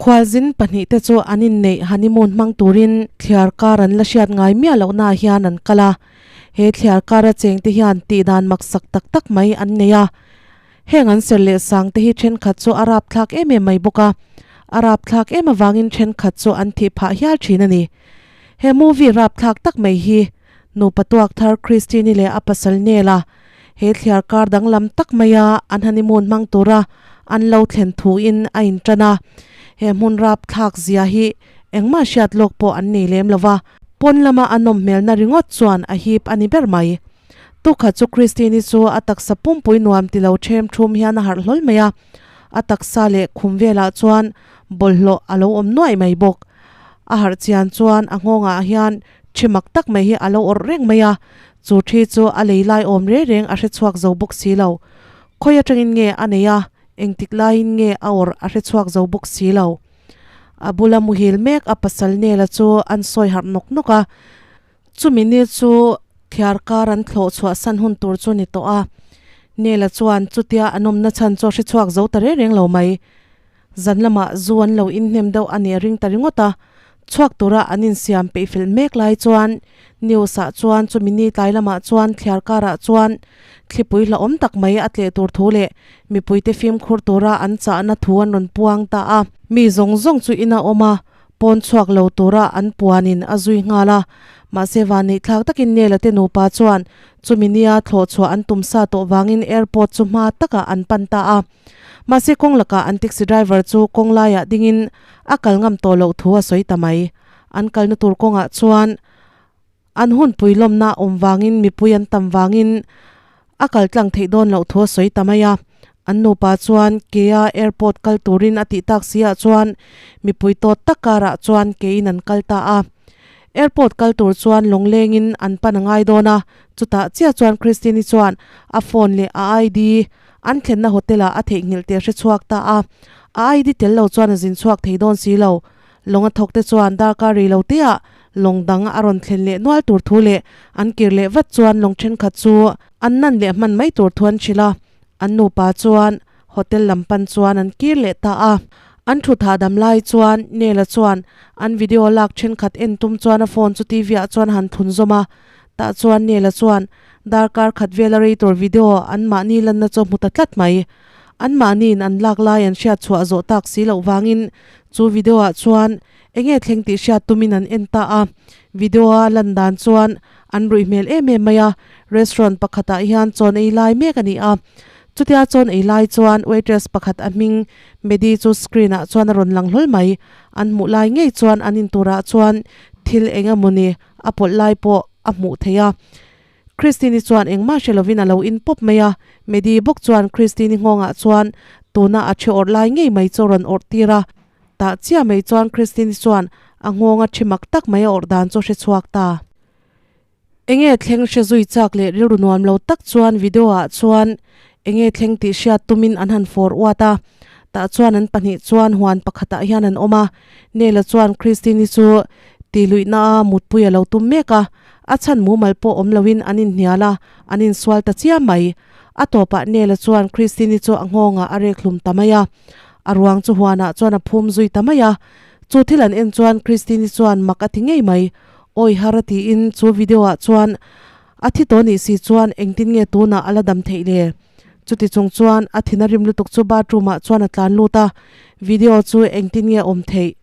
Khualzin pahnihte chu an inneih honeymoon hmang turin thliar kar an la hriat ngai miah lohnaah hian an kal a. He thliar kara chengte hian tihdan maksak tak tak mai an nei a. Heng an ser leh sang te hi thenkhat chu a rapthlak em em mai bawk a, a rapthlak em avangin thenkhat chu an thih phah hial thin a ni. He movie rapthlak tak mai hi nupa tuak thar Christine-i leh a pasal Neil-a he thliar kar danglam tak maia an honeymoon hmang tura an lo thlen thuin a intan a. He hmun rapthlak zia hi engmah hriat lawk pawh an nei lem lo va, pawn lama a nawm hmelna ringawt chuan a hip a ni ber mai. Tukhat chu Christine-i chu a taksa pumpui nuam ti lo ṭhem ṭhum hian a harh hlawl mai a, a taksa leh khum velah chuan bawlhhlawh a lo awm nuaih mai bawk. A harh chian chuan a nghawngah hian ṭhi mak tak mai hi a lo awrh reng mai a, chu ṭhi chu a lei lai awm reng reng a hre chhuak zo bawk si lo. Khawi aṭangin nge a nei a, engtik laiin nge a awrh a hre chhuak zo bawk si lo. A bula muhil mek a pasal Nela chu an sawi harh nawk nawk a. Chumi ni chu thiar kar an thlawh chhuah san hun tur chu ni tawh a, Nela chuan chutia an awmna chhan chu a hre chhuak zo ta reng reng lo mai. Zan lamah zu an lo inhnem deuh a nih a ring ta ringawt a, chhuak tura an insiam peih fel mek lai chuan news ah chuan chumi ni tlai lamah chuan thliar karah chuan thlipui hlauhawm tak mai a tleh tur thu leh mipuite fimkhur tura an chahna thu an rawn puang ta a. Mi zawng zawng chu ina awm a, Pawn chhuak lo tura an puanin a zui nghal a, mahse vanneih thlak takin Nela te nupa chuan chumi nia thlawh chhuah an tum sa tawh vangin airport chu hma takah an pan ta a. Mahse kawng lakah an taxi driver chu kawng laiah dingin a kal ngam tawh loh thu a sawi ta mai. An kalna tur kawngah chuan an hunpui lawmna awm vangin mipui an tam vangin a kal tlang theih dawn loh thu a sawi ta mai a. An nupa chuan kea airport kal turin a tih tak si ah chuan mipui tawt tak karah chuan kein an kal ta a. Airport kal tur chuan lawnglengin an pan a ngai dawn a, chutah chiah chuan Christine-i chuan a phone leh a ID an thlenna hotel ah a theihnghilh teh hre chhuak ta a. A ID tel lo chuan a zin chhuak thei dawn si lo. Lawng a thawk te chuan darkar rei lo te ah lawng dang a rawn thlen leh nual tur thu leh an kir leh vat chuan lawng thenkhat chu an nan leh hman mai tur thu an hrilh a, an nupa chuan hotel lam pan chuan an kir leh ta a. An thu thahdam lai chuan Nela chuan an video lak thenkhat en tum chuan a phone chu TV ah chuan a han thun zawm a, tah chuan Nela chuan darkar khat vela rei tur video an mahni lanna chu a hmu ta tlat mai. An mahniin an lak lai an hriat chhuah zawh tak si loh vangin chu video ah chuan eng nge thleng tih hriat tumin an en ta a. Video a lan dan chuan an ruih hmel em em mai a, restaurant pakhatah hian chawn ei lai mek a ni a. Chutia chawn ei lai chuan waitress pakhat a hming Medi chu screen ah chuan a rawn lang hlawl mai. An hmuh lai ngei chuan an inturah chuan thil eng emawni a pawlh lai pawh a hmuh theih a. Christine-i chuan engmah hre lovin a lo in pawp mai a, Medi bawk chuan Christine-i nghawngah chuan tuna a thi awrh lai ngei mai chu a rawn awrh tir a. Tah chiah mai chuan Christine-i chuan a nghawnga thi mak tak mai a awrh dan chu a hre chhuak ta. Enge thleng hre zui chak leh rilru nuam lo tak chuan video ah chuan enge thleng tih hriat tumin an han fawr uat a. Tah chuan an pahnih chuan huan pakhatah hian an awm a, Nela chuan Christine-i chu tihluihna a mutpui a lo tum mek a. A chhan mumal pawh awm loin an inhnial a, an insual ta chiam mai. A tawpah Nela chuan Christine-i chu a nghawngah a rek hlum ta mai a. A ruang chu huanah chuan a phum zui ta mai a. Chu thil an en chuan Christine-i chuan mak a ti ngei mai. Awi har a tiin chu video-ah chuan a thi tawh nih si chuan engtin nge tunah a la dam theih le? Chuti chung chuan a thin a rim lutuk chu bathroom-ah chuan a tlan lut a, video chu engtin nge awm theih?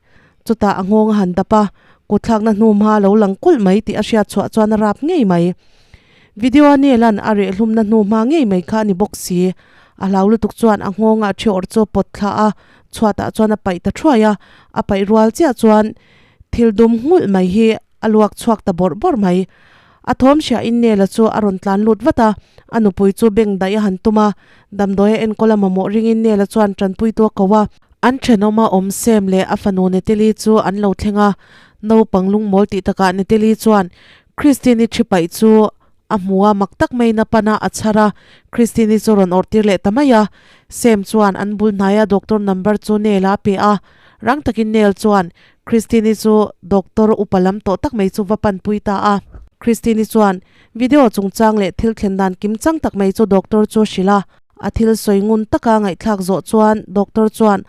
Chutah a nghawng a han dap a, kutthlakna hnu hma a lo lang kulh mai tih a hriat chhuah chuan a rap ngei mai. Video a Nelan a reh hlumna hnu hma ngei mai kha a ni bawk si. A hlau lutuk chuan a nghawng ah thi awrh chu a pawt thla a, chhuatah chuan a paih ta thuai a, a paih rual chiah chuan thil dum nghulh mai hi a luak chhuak ta bawrh bawrh mai. A thawm hriahin Nela chu a rawn tlan lut vat a, a nupui chu bank daih a han tum a, damdawi a enkawl a mamawh ringin Nela chuan tanpuitu a ko a. An thenawma awm Sam leh a fanu Natalie chu an lo thleng a, naupang lungmawl tih takah Natalie chuan Christine-i thi paih chu a hmu a, mak tak maiin a pan a, a chhar a, Christine-i chu rawn awrh tir leh ta mai a. Sam chuan an bul hnaia doctor number chu Neil-a a pe a, rang takin Neil chuan Christine-i chu doctor upa lam tawh tak mai chu va panpui ta a. Christine-i chuan video chungchang leh thil thlen dan kim chang tak mai chu doctor chu a hrilh a. A thil sawi ngun taka ngaihthlak zawh chuan doctor chuan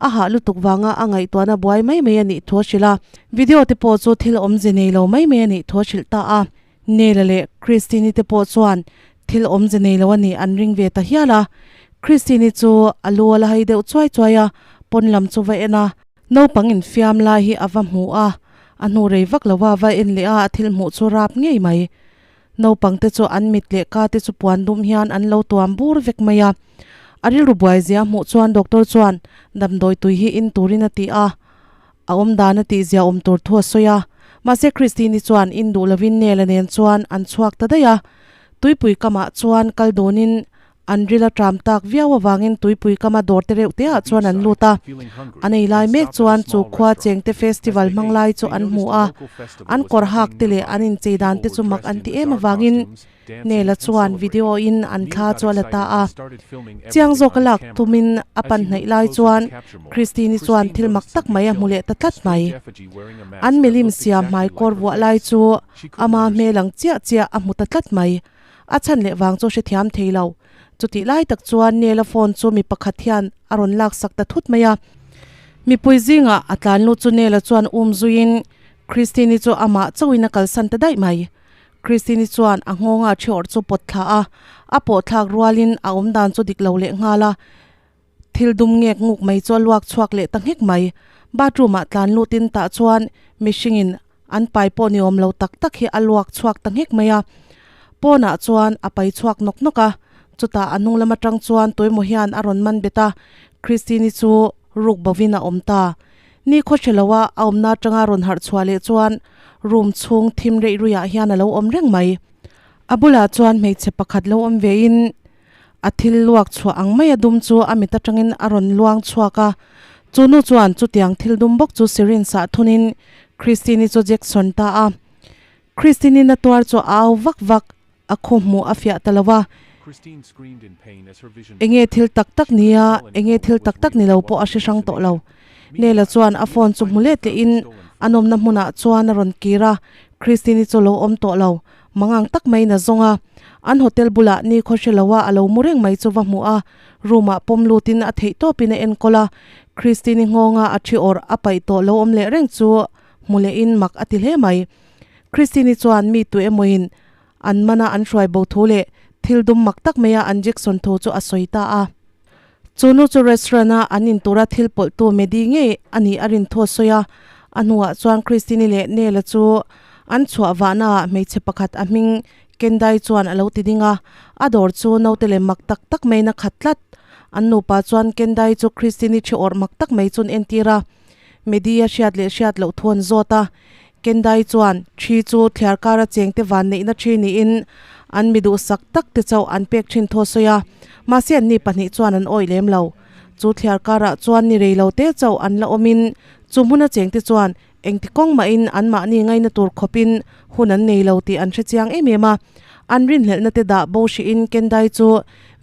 a hah lutuk vanga a ngaihtuahna buai mai mai a nih thu a hrilh a. Video te pawh chu thil awmze nei lo mai mai a nih thu a hrilh ta a. Nela leh Christine-i te pawh chuan thil awmze nei lo a nih an ring ve ta hial a. Christine-i chu a lu a la hai deuh chuai chuai a, pawn lam chu va en a. Naupang infiam lai hi a va hmu a, a hnu rei vak lo a va en leh a, a thil hmuh chu rap ngei mai. Naupang te chu an mit leh ka te chu puan dum hian an lo tuam bur vek mai a. A rilru buai zia hmuh chuan doctor chuan damdawi tui hi in turin a ti a, a awm dan a tih zia awm tur thu a sawi a. Mahse Christine-i chuan in duh lovin Nela nen chuan an chhuak ta daih a. Tuipui kamah chuan kal dawnin An ril a ṭam tak viau avangin tuipui kama dawr te reuh te ah chuan an lut a. An ei lai mek chuan chu khua chengte festival hmang lai chu an hmu a. An kawr hak te leh an inchei dan te chu mak an ti em avangin Nela chuan video in an thla chu a la ta a. Chiang zawk a lak tumin a pan hnaih lai chuan Christine-i chuan thil mak tak mai a hmu leh ta tlat mai. An milim siam hmaikawr vuah lai chu ama hmel ang chiah chiah a hmu ta tlat mai. A chhan leh vang chu hrethiam thei lo. Chutih lai tak chuan Nela phone chu mi pakhat hian a rawn laksak ta thut mai a. Mipui zingah a tlan lut chu Nela chuan um zuiin Christine-i chu amah chauhin a kalsan ta daih mai. Christine-i chuan a nghawnga thi awrh chu pawt thla a, a pawh thlak rualin a awmdan chu dik lo leh nghal a. Thil dum ngek nguk mai chu a luak chhuak leh ta nghek mai. Bathroom ah tlan lutin tah chuan mihringin an pai pawh ni awm lo tak tak hi a luak chhuak ta nghek mai a. Pawnah chuan a pai chhuak nawk nawk a, chutah a hnung lam atang chuan tuemaw hian a rawn man bet a, Christine-i chu ruk bovin a awm ta. Ni khaw hre loa a awmna atanga rawn harh chhuah leh chuan room chhung thim reih ruiah hian a lo awm reng mai. A bulah chuan hmeichhe pakhat lo awm vein A thil luak chhuah ang mai a dum chu a mit atangin a rawn luang chhuak a. Chu nu chuan chutiang thil dum bawk chu syringe ah thunin Christine-i chu Jackson ta a. Christine-i na tuar chu a au vak vak, a khaw hmuh a fiah ta lo a. Enge thil tak tak nia, enge thil tak tak ni lo pawh a hre hrang tawh lo. Nela chuan a phone chu hmu let lehin a nawmna hmunah chuan a rawn kir a, Christine-i chu lo awm tawh lo. Mangang tak maiin a zawng a, an hotel bulah ni khaw hre loa a lo mu reng mai chu va hmuh a, room ah pawm lutin a theih tawpin a enkawl a, Christine-i nghawnga a thi awrh a paih tawh lo awm leh reng chu hmu lehin mak a ti hle mai. Christine-i chuan mi tu emawin an mana an hruai bo thu leh thil dum mak tak maia an Jackson thu chu a sawi ta a. Chu nu chu restaurant a an in tura thil pawlhtu Medi ngei a nih a rin thu a sawi a, a hnuah chuan Christine-i leh Nela chu an chhuah vahnaah hmeichhe pakhat a hming Kendai chuan a lo ti ding a, a dawr chu naute leh mak tak tak maiin a khat tlat. An nupa chuan Kendai chu Christine-i thi awrh mak tak mai chu an entir a, Medi a hriat leh hriat loh thu an zawt a, Kendai chuan thi chu thliar kara chengte van neihna thi niin an mi duhsak tak te chauh an pek thin thu a sawi a, mahse anni pahnih chuan an awih lem lo. Chu thliar karah chuan ni rei lo te chauh an la awmin chu hmuna chengte chuan engti kawng mahin anmahni ngaina tur khawpin hun an nei lo tih an hre chiang em em a. An rinhlelhna te dah bo hrihin Kendai chu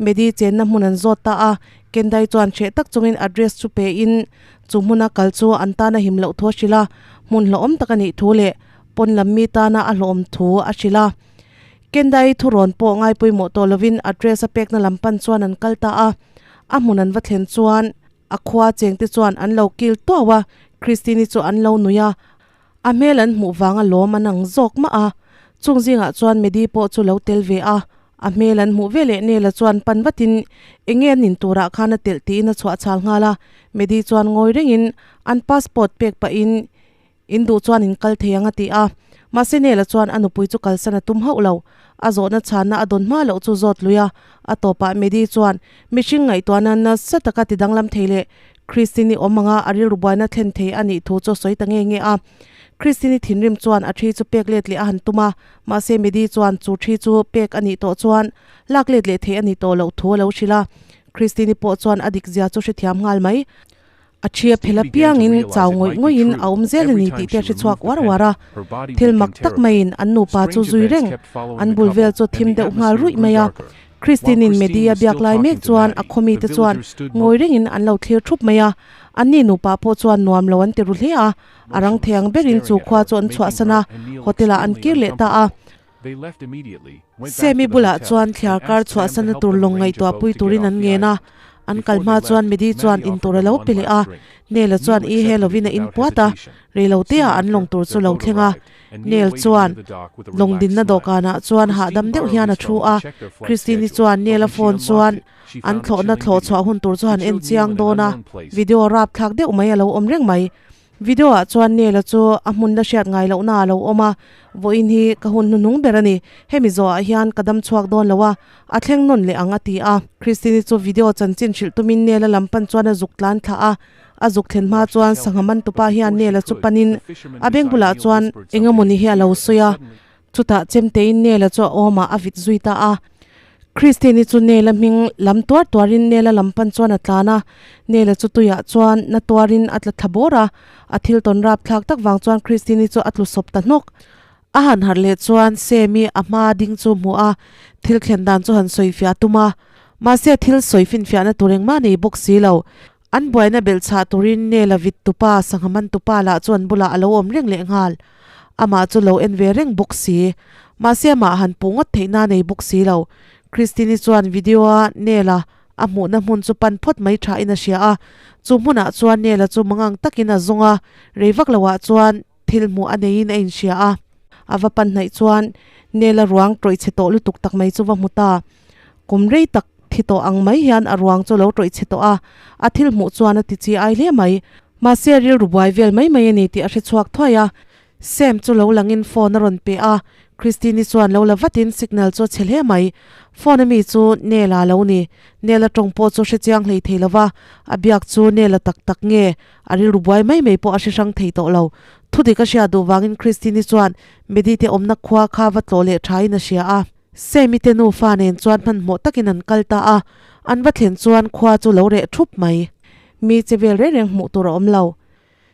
Medi chenna hmun an zawt ta a, Kendai chuan hreh tak chungin address chu pein Chu hmuna kal chu an tana him loh thu a hrilh a, hmun hlauhawm tak a nih thu leh pawn lam mi tana a hlauhawm thu a hrilh a. Kendai thurawn pawh ngai pawimawh tawh lovin address a pekna lam pan chuan an kal ta a. A hmun an va thlen chuan a khua chengte chuan an lo kil tuau a, Christine-i chu an lo nui a. A hmel an hmuh vanga lawm an ang zawk mah a, chung zingah chuan Medi pawh chu lo tel ve a, a hmel an hmuh veleh Nela chuan pan vatin eng nge an in turah khan a telh tiin a chhuah chhal nghal a, Medi chuan ngawi rengin an passport pek pahin in duh chuan in kal thei ang a ti a, mahse Nela chuan a nupui chu kalsan a tum hauh lo, a zawhna chhanna a dawn hma loh chu zawt lui a, a tawpah Medi chuan mihring ngaihtuahna nasa taka ti danglam thei leh Christine-i awm anga a rilru buaina thlen thei a nih thu chu a sawi ta nge nge a. Christine-i thinrim chuan a thi chu pek let leh a han tum a, mahse Medi chuan chu thi chu pek a nih tawh chuan lak let leh thei a nih tawh loh thu a lo hrilh a. Christine-i pawh chuan a dik zia chu hrethiam nghal mai. A thi a phel apiangin chau ngawih ngawihin a awm zel a ni tih te a hre chhuak uar uar a. Thil mak tak maiin an nupa chu zui reng, an bul vel chu a thim deuh nghal ruih mai a. Christine-in Medi a biak lai mek chuan a khawmite chuan ngawi rengin an lo thlir thup mai a, anni nupa pawh chuan nuam lo an ti ru hle a, a rang thei ang berin chu khua chu an chhuahsan a, hotel-ah an kir leh ta a. Semi bulah chuan thliar kar chhuahsanna tur lawng ngaihtuah pui turin an ngen a, an kal hma chuan Medi chuan in tur a lo pe leh a, Nela chuan i he lovin a inpuat a, reiloteah an lawng tur chu lo thleng a. Nel chuan lawng dinna dawhkanah chuan hahdam deuh hian a thu a, Christine-i chuan Nela phone chuan an thlawhna thlawh chhuah hun tur chu han en chiang dawn a, video rapthlak deuh mai a lo awm reng mai. Video ah chuan Nela chu a hmun la hriat ngai lohna a lo awm a, vawiin hi ka hun hnuhnung ber a ni, hemi zawhah hian ka dam chhuak dawn lo a, a thleng nawn leh ang a ti a. Christine-i chu video chanchin hrilh tumin Nela lam pan chuan a zuk tlan thlah a, a zuk thlen hma chuan sangha man tupa hian Nela chu panin a beng bulah chuan eng emawni hi a lo sawi a, Chutah chemtein Nela chu a awmah a vit zui ta a. Christine-i chu Nela hming lam tuar tuarin Nela lam pan chuan a tlan a. Nela chu tuiah chuan na tuarin a tla thla bawr a. A thil tawn rap thlak tak vang chuan Christine-i chu a tlu sawp ta hnawk. A han harh leh chuan Sammy a hma ding chu hmuh a, thil thlen dan chu han sawi fiah tum a. Mahse thil sawi finfiahna tur engmah nei bawk si lo. An buaina belh chhah turin Nela vit tupa, sangha man tupa lah chu an bulah a lo awm reng leh nghal. Amah chu lo en ve reng bawk si. Mahse amah han puh ngawt theihna nei bawk si lo. Christine-i chuan video-a Nela a hmuhna hmun chu pan phawt mai thain a hria a. Chu hmunah chuan Nela chu mangang takin a zawng a, rei vak loah chuan thil hmuh a neiin a inhria a. A va pan hnaih chuan Nela ruang tawih chhe tawh lutuk tak mai chu va hmu ta. Kum rei tak thi tawh ang mai hian a ruang chu lo tawih chhe tawh a, a thil hmuh chuan a ti chi ai hle mai. Mahse rilru buai vel mai mai a ni tih a hre chhuak thuai a. Sam chu lo langin phone a rawn pe a, Christine-i chuan lo la vatin signal chu a chhe hle mai. Phone ami chu Nela lo ni. Nela tawng pawh chu hre chiang hlei thei lova, a biak chu Nela tak tak nge a rilru buai mai mai pawh a hre hrang thei tawh lo. Thudik a hriat duh vangin Christine-i chuan Medi te awmna khua kha va tlawh leh thain a hria a. Semi te nufa nen chuan hmanhmawh takin an kal ta a, an va thlen chuan khua chu lo reh thup mai. Mi che vel reng reng hmuh tur a awm lo.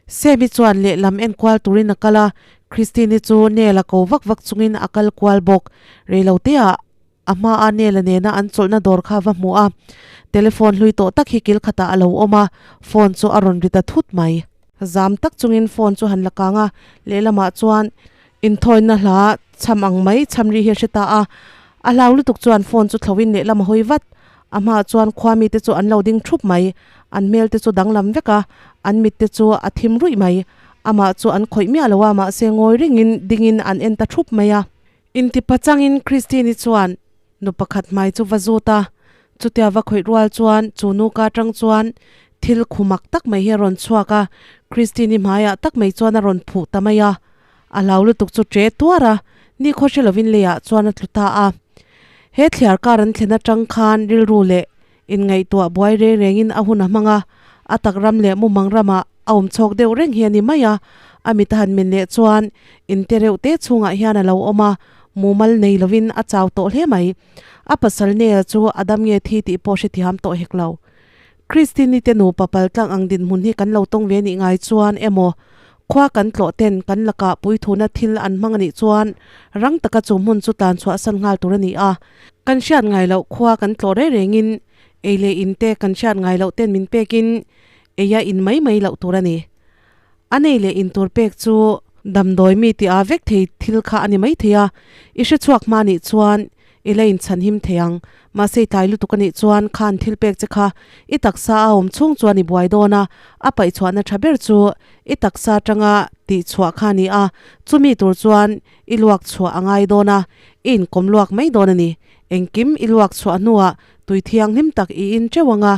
Semi chuan lehlam enkual turin a kal a, Christine-i chu Nel a ko vak vak chungin a kal kual bawk. Reiloteah a hmaa Nel-a nena an chawlhna dawr kha va hmu a, telephone hlui tawh tak hi kil khatah a lo awm a, phone chu a rawn ri ta thut mai. Zam tak chungin phone chu han la kang a, lehlamah chuan Inthawina hla chham ang mai chham ri hi a hre ta a, a hlau lutuk chuan phone chu thloin lehlam a hawi vat. A hmaah chuan khua mite chu an lo ding thup mai, an hmel te chu danglam vek a, an mit te chu a thim ruih mai. Amah chu an khawih miah lo a, mahse ngawi ringin dingin an en ta thup mai a. Intipa changin Christine-i chuan nu pakhat hmai chu va zut a, chutia va khawih rual chuan chu nu ka atang chuan thil khumak tak mai hi a rawn chhuak a, Christine-i hmaiah tak mai chuan a rawn phuh ta mai a. A hlau lutuk chu ṭe tuar a, nikhaw hre lovin leiah chuan a tlu ta a. He thliar kar an thlen aṭang khan rilru leh inngaihtuah buai reng rengin a hun a hmang a, a tak ram leh mumang ramah a awm chhawk deuh reng hi a ni mai a. A mit a han men leh chuan inte reuh te chhungah hian a lo awm a, mumal nei lovin a chau tawh hle mai. A pasal Neil chu a dam nge thi tih pawh hrethiam tawh hek lo. Christine-i te nupa paltlang ang dinhmun hi kan lo tawng ve nih ngai chuan emaw, khua kan tlawh ten kan lakah puithuna thil an hmang a nih chuan rang taka chu hmun chu tlan chhuahsan nghal tur a ni a. Kan hriat ngai loh khua kan tlawh reng rengin ei leh in te kan hriat ngai loh ten min pekin ei a in mai mai loh tur a ni. A nei leh in tur pek chu damdawi mi tih a vek thei thil kha a ni mai thei a, i hre chhuak hma nih chuan i la inchhan him thei ang. Mahse i tlai lutuk a nih chuan khan thil pek che kha i taksa a awm chhung chuan i buai dawn a, a paih chhuahna tha ber chu i taksa atanga tih chhuah kha a ni a, chumi tur chuan i luak chhuah a ngai dawn a, i inkawm luak mai dawn a ni. Engkim i luak chhuah hnuah tui thianghlim tak i in teuh ang a.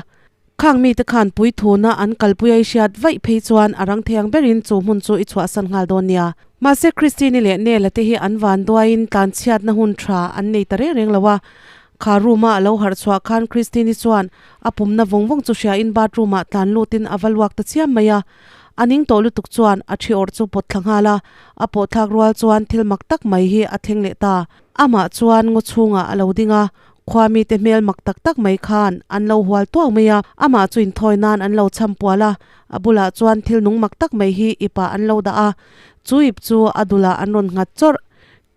Khang mite khan puithuna an kalpui a i hriat vaih phei chuan a rang thei ang berin chu hmun chu i chhuahsan nghal dawn nia. Mahse Christine-i leh Nela te hi an van duaiin tlanchhiatna hun tha an nei ta reng reng lo a. Kha room-a a lo harh chhuah khan Christine-i chuan a pumna vawng vawng chu hriain bathroom-ah tlan lutin a va luak ta chiam mai a. A ning tawh lutuk chuan a thi awrh chu pawt thla nghal a, a pawh thlak rual chuan thil mak tak mai hi a thleng leh ta. Amah chuan ngaw chhungah a lo ding a, Khua mite hmel mak tak tak mai khan an lo hual tuau mai a, amah chu inthawi nan an lo chham pual a, a bulah chuan thil nung mak tak mai hi ipah an lo dah a, chu ip chu a dulah an rawn nghat chawrh.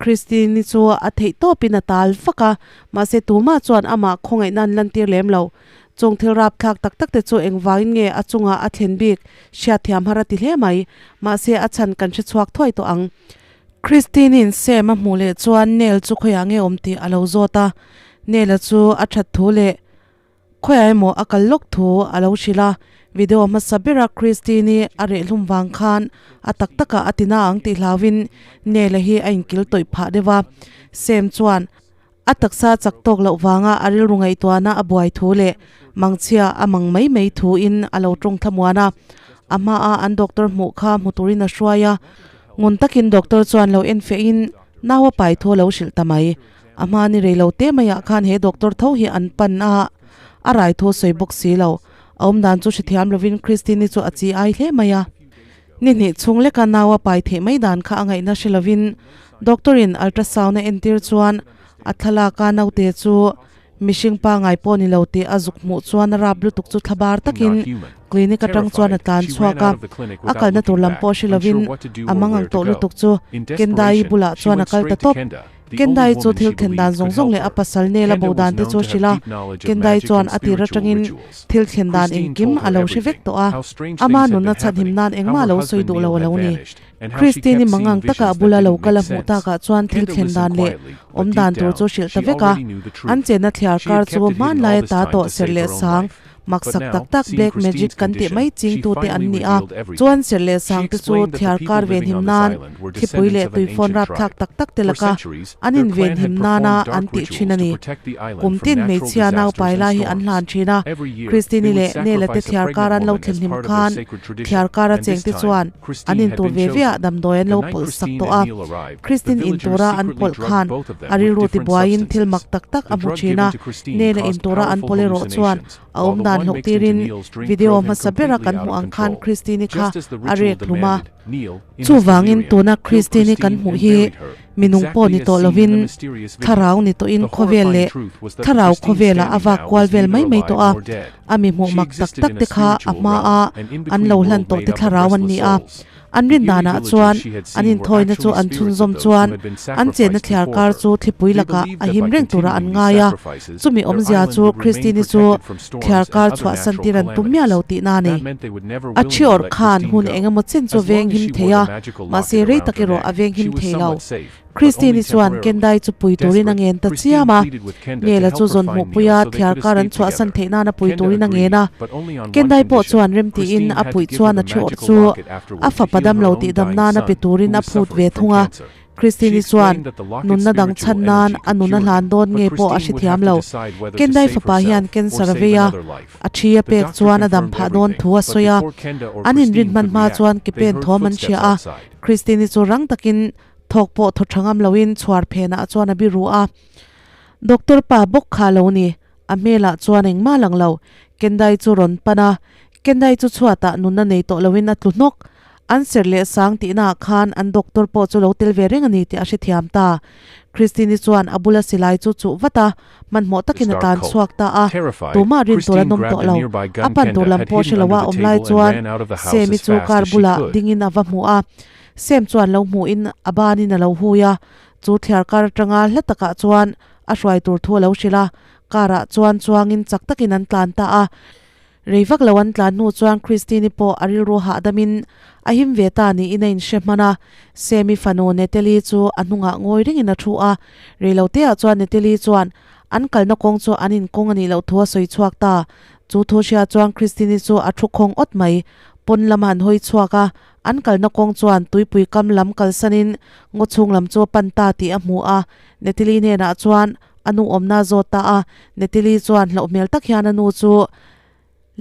Christine-i chu a theih tawpin a tal vak a, mahse tumah chuan amah khawngaihna an lantir lem lo. Chung thil rapthlak tak tak te chu engvangin nge a chungah a thlen bik hriatthiam har a ti hle mai, mahse a chhan kan hre chhuak thuai tawh ang. Christine-i'n Sam a hmuh leh chuan Neil chu khawiah nge awm tih a lo zawt a, Neil-a chu a that thu leh khawiah emaw a kal lawk thu a lo hrilh a, video hmasa bera Christine-i a rehhlum vang khan a tak takah a tina ang tih hlauhin Neil-a hi a inkil tawih phah deuh a, Sam chuan A taksa chak tawk loh vanga a rilru ngaihtuahna a buai thu leh mangchhia a mang mai mai thuin a lo tawng thlamuan a. A hmaa an doctor hmuh kha hmu turin a hruai a, ngun takin doctor chuan lo en fehin nau a pai thu a lo hrilh ta mai. A hma ni rei lo te maiah khan he doctor tho hi an pan a, a rai thu a sawi bawk si lo. A awmdan chu hrethiam lovin Christine-i chu a chi ai hle mai a. Ni hnih chhung leka nau a pai theih mai dan kha a ngaihna hre lovin doctor in ultrasound a entir chuan a thlalak a naute chu mihring pangai pawh ni lo tih a zuk hmuh chuan a rap lutuk chu thlabar takin clinic atang chuan a tlan chhuak a, a kalna tur lam pawh hre lovin a mangang tawh lutuk chu Kendai bulah chuan a kal ta tawp. Kendai chu thil thlen dan zawng zawng leh a pasal nel a bo dan te chu a hrilh a, Kendai chuan a tir atangin thil thlen dan engkim a lo hre vek tawh a, ama nunna chhanhim nan engmah a lo sawi duh lo a lo ni. Christine-i mangang taka a bula lo kal a hmuh takah chuan thil thlen dan leh awm dan tur chu hrilh ta vek a, an chenna thliar kar chu hmanlai ata tawh serh leh sang Maksak tak tak black magic kan tih mai chingtute an ni a, chuan serh leh sangte chu thiar kar venhim nan thlipui leh tuifawn rapthlak tak tak te laka an invenhim nana an tih thin a ni. Kum tin hmeichhia naupai lai hi an hlan thin a, Christine-i leh Nela te thiar kar an lo thlenhlim khan thiar kara chengte chuan an intur ve ve ah damdawi an lo pawlh sak tawh a, Christine intura an pawlh khan a rilru tibuaiin thil mak tak tak a hmu thin a, Nela intura an pawlh erawh chuan a awm dan hlawh tirin video hmasa bera kan hmuh ang khan Christine-i kha a rek hlum a. Chuvangin tuna Christine-i kan hmuh hi minung pawh ni tawh lovin thlarau ni tawhin khawvel leh thlarau khawvelah a vak kual vel mai mai tawh a, a mi hmuh mak tak tak te kha a hmaa an lo hlan tawh te thlarau an ni a. An rin danah chuan an inthawina chu an chhunzawm chuan an chenna thliar kar chu thlipui lakah a him reng turah an ngai a, chumi awmzia chu Christine-i chu thliar kar chhuahsan tir an tum miah lo tihna a ni. A thi awrh khan hun eng emaw chen chu a venghim thei a, mahse rei tak erawh a venghim thei lo. Christine-i chuan Kendai chu pui turin a ngen ta chiam a, Nela chu zawn hmuhpuia thiar kar an chhuahsan theih nana pui turin a ngen a. Kendai pawh chuan remtiin a puih chuan a thiawrh chu a fapa damlo tihdam nana pe turin a phut ve thung a. Christine-i chuan nunna dang chhan nan a nun a hlan dawn nge pawh a hrethiam lo. Kendai fapa hian cancer a vei a, a thi a pek chuan a dam phah dawn thu a sawi a. An inrin hman hma chuan ke pen thawm an hria a, Christine-i chu rang takin Thawk pawh thaw tha ngam loin chhuar phenah chuan a biru a. Doctor pa bawk kha a lo ni. A hmelah chuan engmah lang lo. Kendai chu rawn pan a. Kendai chu chhuatah nunna nei tawh loin a tlu hnawk. An serh leh sang tihnaah khan an doctor pawh chu lo tel ve reng a ni tih a hrethiam ta. Christine-i chuan a bula silai chu chuh vat a, hmanhmawh takin a tlan chhuak ta a. Tumah rin tur an awm tawh lo. A pan tur lam pawh hre loa awm lai chuan Sammy chu car bulah dingin a va hmu a. Sam chuan lo hmuhin a banin a lo hui a, chu thliar kar atanga hla takah chuan a hruai tur thu a lo hrilh a, car ah chuan chuangin chak takin an tlan ta a. Rei vak lo an tlan hnu chuan Christine-i pawh a rilru hahdamin a him ve ta niin a inhre hman a, Sam-i fanu Natalie chu a hnungah ngawi ringin a thu a, rei lo teah chuan Natalie chuan an kalna kawng chu an inkawng a nih loh thu a sawi chhuak ta. Chu thu hria chuan Christine-i chu a thu khawng awt mai, pawn lama an hawi chhuak a, An kalna kawng chuan tuipui kam lam kalsanin ngaw chhung lam chu a pan ta tih a hmu a, Natalie hnenah chuan a nu awmna a zawt ta a. Natalie chuan hlauh hmel tak hian a nu chu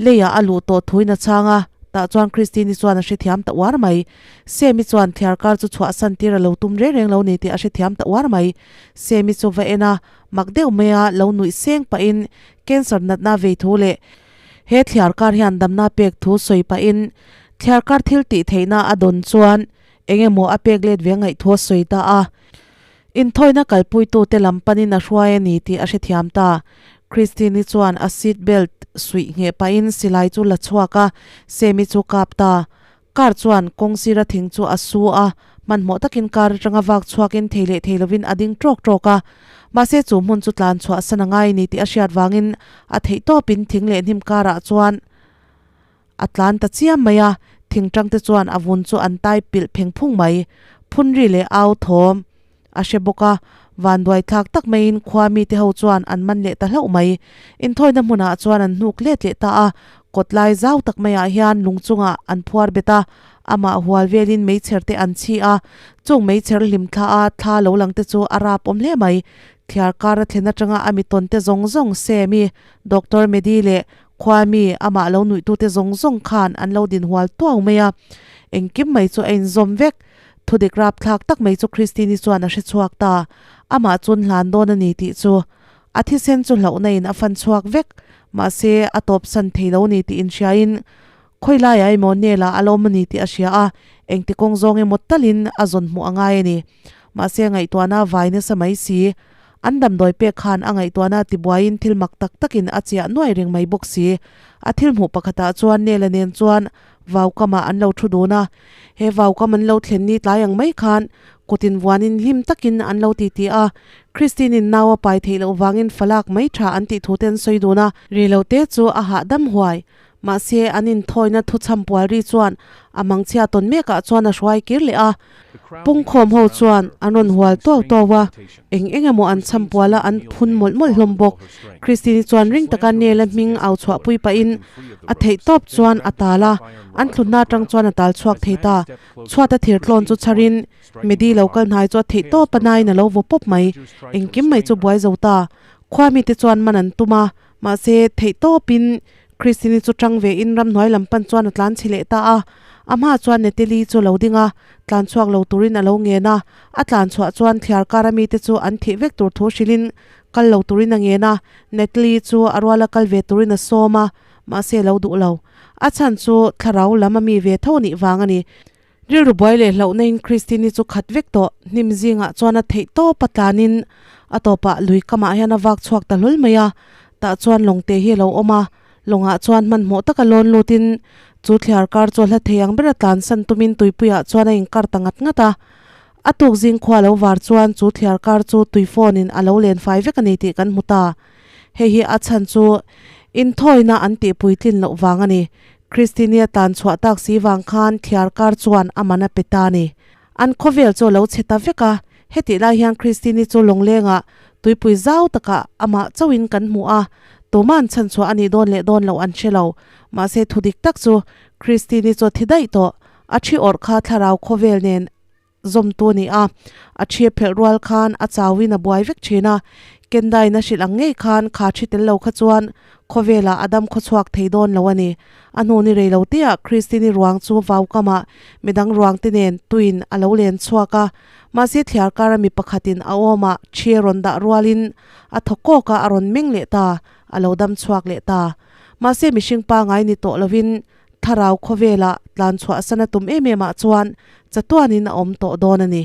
leiah a luh tawh thuin a chhang a, tah chuan Christine-i chuan a hrethiam ta uar mai. Sam-i chuan thliar kar chu chhuahsan tir a lo tum reng reng lo ni tih a hrethiam ta uar mai. Sam-i chu va en a, mak deuh maia lo nuih seng pahin cancer natna vei thu leh He thliar kar hian damna pek thu sawi pahin thliar kar thil tih theihna a dawn chuan eng emaw a pek let ve ngaih thu a sawi ta a. Inthawina kalpuitute lam panin a hruai a ni tih a hrethiam ta. Christine-i chuan a seat belt suih ngheh pahin silai chu la chhuak a, Sammy chu kap ta. Car chuan kawng sira thing chu a su a, hmanhmawh takin car atanga vak chhuakin thei leh thei lovin a ding tawk tawk a. Mahse chu hmun chu tlan chhuah san a ngai ni tih a hriat vangin a theih tawpin thing leh hnim karah chuan a tlan ta chiam mai a, thing tangte chuan a vun chu an tai pilh pheng phung mai. Phunri leh au thawm a hre bawk a, vanduai thlak tak maiin khua mite ho chuan an man leh ta hlauh mai. Inthawina hmunah chuan an hnuk let leh ta a, kawt lai zau tak maiah hian lung chungah an phuar bet a, amah hual velin meichher te an chhi a, chung meichher hlim thla a thla lo lang te chu a rap awm hle mai. Thliar kar a thlen atanga a mi tawn te zawng zawng Sammy, Doctor Medi leh khua mi amah lo nuihtute zawng zawng khan an lo din hual tuau mai a, engkim mai chu a inzawm vek. Thudik rapthlak tak mai chu Christine-i chuan a hre chhuak ta. Amah chun hlan dawn a ni tih chu a thisen chu hlauhna in a fan chhuak vek. Mahse, a tawpsan thei lo ni tih inhriain khawi laiah emaw Nela a lawm a ni tih a hria a, engti kawng zawng emaw talin a zawn hmuh a ngai a ni. Mahse, ngaihtuahna a vai nasa mai si. An damdawi pek khan a ngaihtuahna tibuaiin thil mak tak takin a chiah nuai reng mai bawk si. A thil hmuh pakhatah chuan Nela nen chuan Vaukamah an lo thu dun a, he vaukam an lo thlen ni tlai ang mai khan kutin vuanin hlim takin an lo titi a, Christine-in nau a pai theih loh vangin falak mai tha an tih thu te an sawi dun a. Reilote chu a hahdam huai, mahse an inthawina thuchham pual ri chuan a mangchhia tawn mekah chuan a hruai kir leh a, pungkhawm ho chuan an rawn hual tuau tuau a, eng eng emaw an chham pual a an phun mawlh mawlh hlawm bawk. Christine-i chuan ring taka Nela hming au chhuahpui pahin a theih tawp chuan a tal a, an thlunna atang chuan a tal chhuak thei ta. Chhuat a thir tlawn chu chharin Medi lo kal hnai chu a theih tawp a nain a lo vaw pawp mai. Engkim mai chu buai zo ta. Khua mite chuan man an tum a, mahse theih tawpin Christine-i chu tang ve in ramhnuai lam pan chuan a tlan chhe leh ta a. A hma chuan Natalie chu lo ding a, tlan chhuak lo turin a lo ngen a. A tlan chhuah chuan thliar kar a mite chu an thih vek tur thu hrilhin kal lo turin a ngen a. Natalie chu a ruala kal ve turin a sawm a, mahse a lo duh lo. A chhan chu thlarau lam a mi ve tho nih vang a ni. Rilru buai leh hlauhna in Christine-i chu khat vek tawh. Hnim zingah chuan a theih tawp a tlanin a tawpah lui kamah hian a vak chhuak ta hlawl mai a. Tah chuan lawngte hi a lo awm a, lawngah chuan hmanhmawh taka lawn lutin chu thliar kar chu a hla thei ang bera tlansan tumin tuipuiah chuan a inkar ta ngat ngat a. A tuk zing khua lo var chuan chu thliar kar chu tui phone in a lo len fai vek a ni tih kan hmu ta. Hei hi a chhan chu inthawina an tihpui tlin loh vang a ni. Christine-i a tan chhuah tak si vang khan thliar kar chuan a man a pe ta a ni. An khawvel chu a lo chhe ta vek a, hetih lai hian Christine-i chu lawnglengah tuipui zau takah amah chauhin kan hmu a, tuma'n chhan chhuah a nih dawn leh dawn loh an hre lo. Mahse thu dik tak chu Christine-i chu a thi daih tawh, a thi awrh kha thlarau khawvel nen zawmtu a ni a, a thi phelh rual khan a chauin a buai vek thin a, Kendai'n a hrilh ang ngei khan kha thi tel lo kha chuan khawvelah a dam khawchhuak thei dawn lo a ni. A hnu ni rei lo teah Christine-i ruang chu vaukamah midang ruang te nen tuin a lo len chhuak a, mahse thliar kara mi pakhatin a awmah thi a rawn dah rualin a thaw kawk a, a rawn meng leh ta, a lo dam chhuak leh ta. Mahse mihring pangai ni tawh lovin Thlarau khawvelah tlan chhuah sana tum em em ah chuan chatuanin a awm tawh dawn a ni.